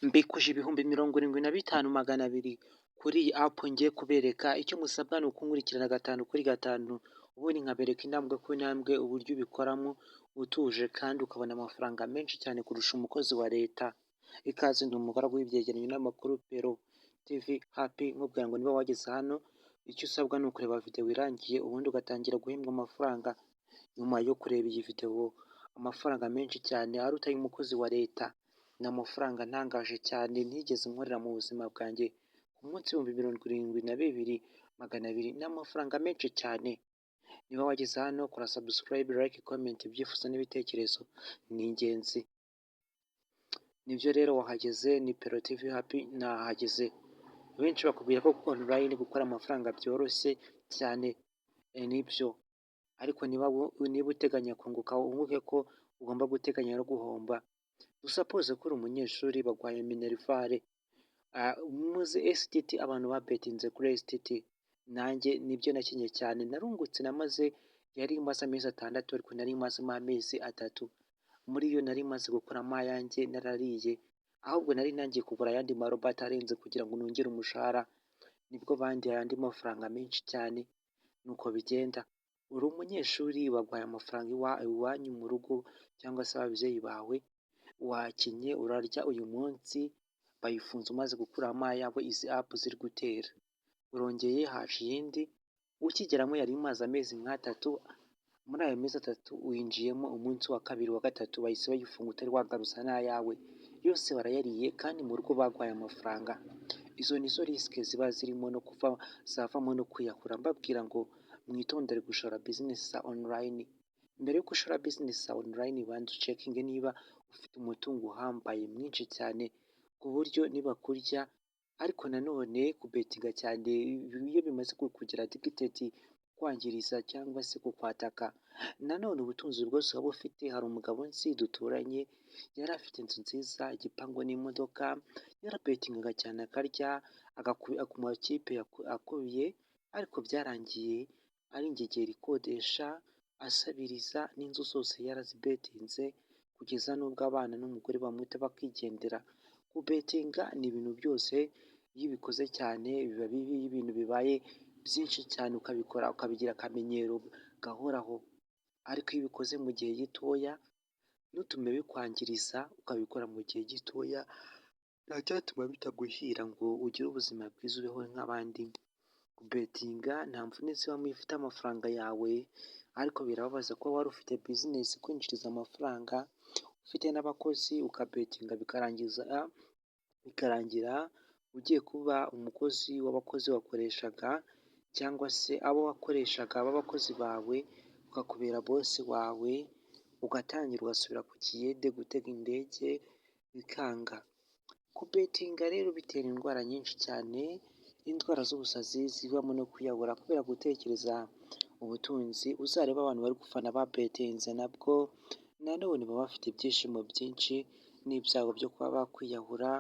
Mbikuje 75,200 kuri iyi app ngiye kubereka. Icyo musabwa ni ukunkurikirana gatanu kuri gatanu, ubundi nkabereka intambwe ku ntambwe uburyo ubikoramo utuje kandi ukabona amafaranga menshi cyane kurusha umukozi wa leta. Ikaze, ndi umugaragu w'ibyegeranyo n'amakuru Pero TV Happy, nkubwira ngo niba wageze hano, icyo usabwa ni ukureba video irangiye, ubundi ugatangira guhembwa amafaranga nyuma yo kureba iyi video, amafaranga menshi cyane aruta ay'umukozi wa leta. Ni amafaranga ntangaje cyane ntigeze nkorera mu buzima bwanjye. Ku munsi 72,200 ni amafaranga menshi cyane. Niba wageze hano, kora subscribe, like, comment, ibyifuzo n'ibitekerezo ni ingenzi. Nibyo rero, wahageze, ni Pero TV Happy, nahageze. Benshi bakubwira ko online gukora amafaranga byoroshye cyane, nibyo, ariko niba uteganya kunguka, wunguke ko ugomba guteganya no guhomba. Dusuppose ko uri umunyeshuri, baguhaye minerval. Muzi STT, abantu babetinze kuri STT, nanjye nibyo nakinye cyane, narungutse. Namaze, yari imaze amezi 6, ariko nari mazemo amezi 3. Muri yo nari maze gukuramo ayanjye, narariye, ahubwo nari ntangiye kugura ayandi marobot arenze kugira ngo nongere umushahara, nibwo bandiye andi mafaranga menshi cyane. Nuko bigenda. Uri umunyeshuri, baguhaye amafaranga iwanyu mu rugo cyangwa se ababyeyi bawe, wakinye urarya uyu munsi, bayifunze umaze gukuramo ayawe. Izi app ziri gutera, urongeye haje iyindi, ukigeramo yari imaze amezi nk'atatu. Muri ayo mezi 3 winjiyemo umunsi wa kabiri, wa gatatu, bahise bayifunga utari wagaruza n'ayawe yose, barayariye, kandi mu rugo baguhaye amafaranga. Izo nizo risk ziba zirimo no kuva zavamo no kwiyahura. Mbabwira ngo mwitondere gushora business za online. Mbere yuko ushora business za online, banza ucheckinge niba ufite umutungo uhambaye mwinshi cyane ku buryo nibakurya. Ariko nanone kubetinga cyane, iyo bimaze kukugira addicted, kukwangiriza cyangwa se kukwataka nanone ubutunzi bwose waba ufite. Hari umugabo nzi duturanye, yari afite inzu nziza, igipangu n'imodoka, yarabetingaga cyane akarya ku makipe akubiye, ariko byarangiye ari ingegera ikodesha, asabiriza, n'inzu zose yarazibetinze, kugeza n'ubwo abana n'umugore bamwita bakigendera. Kubetinga ni ibintu byose, iyo ubikoze cyane biba bibi, iyo ibintu bibaye byinshi cyane ukabikora ukabigira akamenyero gahoraho. Ariko iyo ubikoze mu gihe gitoya, ntutume bikwangiriza, ukabikora mu gihe gitoya, nta cyatuma bitaguhira ngo ugire ubuzima bwiza, ubeho nk'abandi. Kubetinga nta mvune zibamo iyo ufite amafaranga yawe, ariko birababaza kuba wari ufite business ikwinjiriza amafaranga, ufite n'abakozi, ukabetinga bikarangiza, bikarangira ugiye kuba umukozi w'abakozi wakoreshaga, cyangwa se abo wakoreshaga b'abakozi bawe bakakubera boss wawe, ugatangira ugasubira ku kiyede, gutega indege bikanga. Kubetinga rero bitera indwara nyinshi cyane, indwara z'ubusazi zivamo no kwiyahura kubera gutekereza ubutunzi. Uzarebe abantu bari gufana babetinze, nabwo nanone baba bafite ibyishimo byinshi n'ibyago byo kuba bakwiyahura.